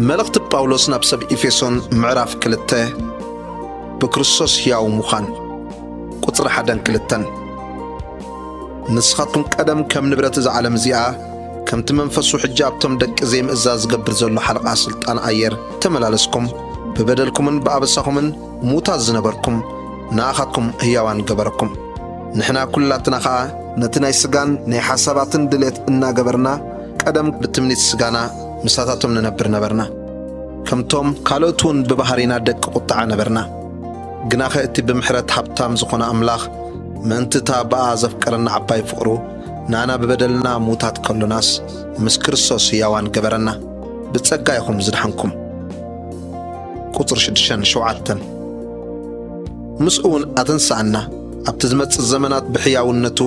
መልእኽቲ ጳውሎስ ናብ ሰብ ኤፌሶን ምዕራፍ ክልተ። ብክርስቶስ ሕያው ምዃን። ቁጽሪ ሓደን ክልተን። ንስኻትኩም ቀደም ከም ንብረት እዛ ዓለም እዚኣ፣ ከምቲ መንፈሱ ሕጂ ኣብቶም ደቂ ዘይምእዛዝ ዝገብር ዘሎ ሓለቓ ስልጣን ኣየር ተመላለስኩም፣ ብበደልኩምን ብኣበሳኹምን ምዉታት ዝነበርኩም፣ ንኣኻትኩም ህያዋን ገበረኩም። ንሕና ኩላትና ኸኣ ነቲ ናይ ስጋን ናይ ሓሳባትን ድሌት እናገበርና፣ ቀደም ብትምኒት ስጋና ምሳታቶም ንነብር ነበርና። ከምቶም ካልኦት እውን ብባህሪና ደቂ ቁጥዓ ነበርና። ግናኸ እቲ ብምሕረት ሃብታም ዝኾነ ኣምላኽ፣ ምእንቲ እታ ብኣ ዘፍቀረና ዓባይ ፍቕሩ፣ ንኣና ብበደልና ምዉታት ከሎናስ፣ ምስ ክርስቶስ ህያዋን ገበረና። ብጸጋ ኢኹም ዝደሓንኩም። ቁጽሪ ሽዱሽተን ሸውዓተን። ምስኡ እውን ኣተንስኣና፣ ኣብቲ ዝመጽእ ዘመናት ብሕያውነቱ፣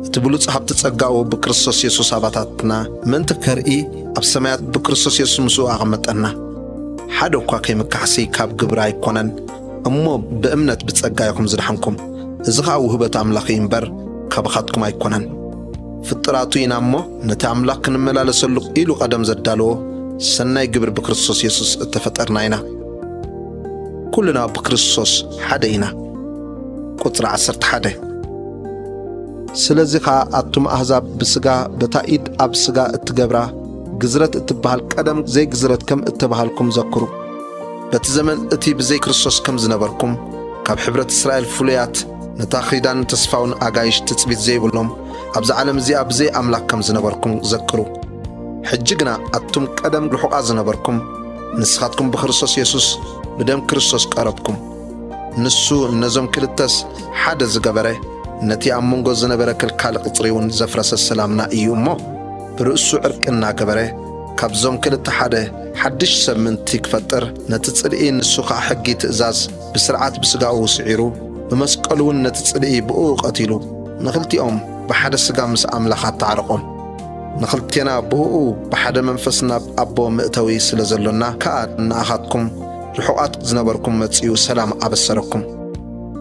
እቲ ብሉጽ ሃብቲ ጸጋኡ ብክርስቶስ የሱስ ኣባታትና ምእንቲ ከርኢ፣ ኣብ ሰማያት ብክርስቶስ የሱስ ምስኡ ኣቐመጠና። ሓደ እኳ ከይምካሕሲ ካብ ግብሪ ኣይኮነን፣ እሞ ብእምነት ብጸጋ ኢኹም ዝደሓንኩም። እዚ ኸኣ ውህበት ኣምላኽ እዩ እምበር፣ ካባኻትኩም ኣይኮነን። ፍጥራቱ ኢና እሞ፣ ነቲ ኣምላኽ ክንመላለሰሉ ኢሉ ቀደም ዘዳለዎ ሰናይ ግብሪ ብክርስቶስ የሱስ እተፈጠርና ኢና። ኩልና ብክርስቶስ ሓደ ኢና። ቁጽሪ ዓሰርተ ሓደ። ስለዚ ኸኣ ኣቱም ኣህዛብ ብስጋ፣ በታ ኢድ ኣብ ስጋ እትገብራ ግዝረት እትበሃል ቀደም ዘይግዝረት ከም እተባሃልኩም ዘክሩ። በቲ ዘመን እቲ ብዘይ ክርስቶስ ከም ዝነበርኩም፣ ካብ ሕብረት እስራኤል ፍሉያት፣ ነታ ኺዳን ተስፋውን ኣጋይሽ ትጽቢት ዘይብሎም፣ ኣብዛ ዓለም እዚኣ ብዘይ ኣምላኽ ከም ዝነበርኩም ዘክሩ። ሕጂ ግና ኣቱም ቀደም ርሑቓት ዝነበርኩም፣ ንስኻትኩም ብክርስቶስ የሱስ ብደም ክርስቶስ ቀረብኩም። ንሱ ነዞም ክልተስ ሓደ ዝገበረ፣ ነቲ ኣብ መንጎ ዝነበረ ክልካል ቅጽሪ እውን ዘፍረሰ ሰላምና እዩ እሞ፣ ብርእሱ ዕርቂ እናገበረ፣ ካብዞም ክልተ ሓደ ሓድሽ ሰብ ምእንቲ ክፈጥር፣ ነቲ ጽልኢ ንሱ ኸኣ ሕጊ ትእዛዝ ብስርዓት ብስጋኡ ስዒሩ፣ ብመስቀሉ እውን ነቲ ጽልኢ ብእኡ ቀቲሉ፣ ንኽልቲኦም ብሓደ ስጋ ምስ ኣምላኽ ኣተዓረቖም። ንኽልቴና ብእኡ ብሓደ መንፈስ ናብ ኣቦ መእተዊ ስለ ዘሎና ከኣ ንኣኻትኩም ርሑቓት ዝነበርኩም መጺኡ ሰላም ኣበሰረኩም።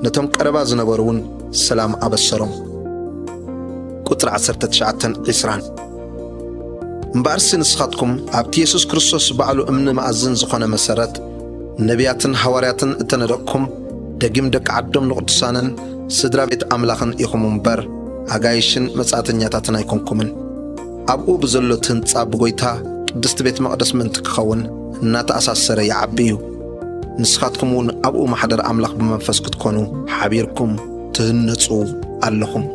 ነቶም ቀረባ ዝነበሩ እውን ሰላም ኣበሰሮም። ቁጽሪ ዓሰርተ ትሽዓተን ዒስራን። እምበኣርሲ ንስኻትኩም ኣብቲ የሱስ ክርስቶስ ባዕሉ እምኒ መኣዝን ዝኾነ መሰረት፣ ነቢያትን ሃዋርያትን እተነደቕኩም፣ ደጊም ደቂ ዓዶም ንቕዱሳንን ስድራ ቤት ኣምላኽን ኢኹም እምበር፣ ኣጋይሽን መጻእተኛታትን ኣይኮንኩምን። ኣብኡ ብዘሎ እቲ ህንጻ ብጎይታ ቅድስቲ ቤት መቕደስ ምእንቲ ክኸውን እናተኣሳሰረ ይዓቢ እዩ። ንስኻትኩም እውን ኣብኡ ማሕደር ኣምላኽ ብመንፈስ ክትኮኑ ሓቢርኩም ትህነጹ ኣለኹም።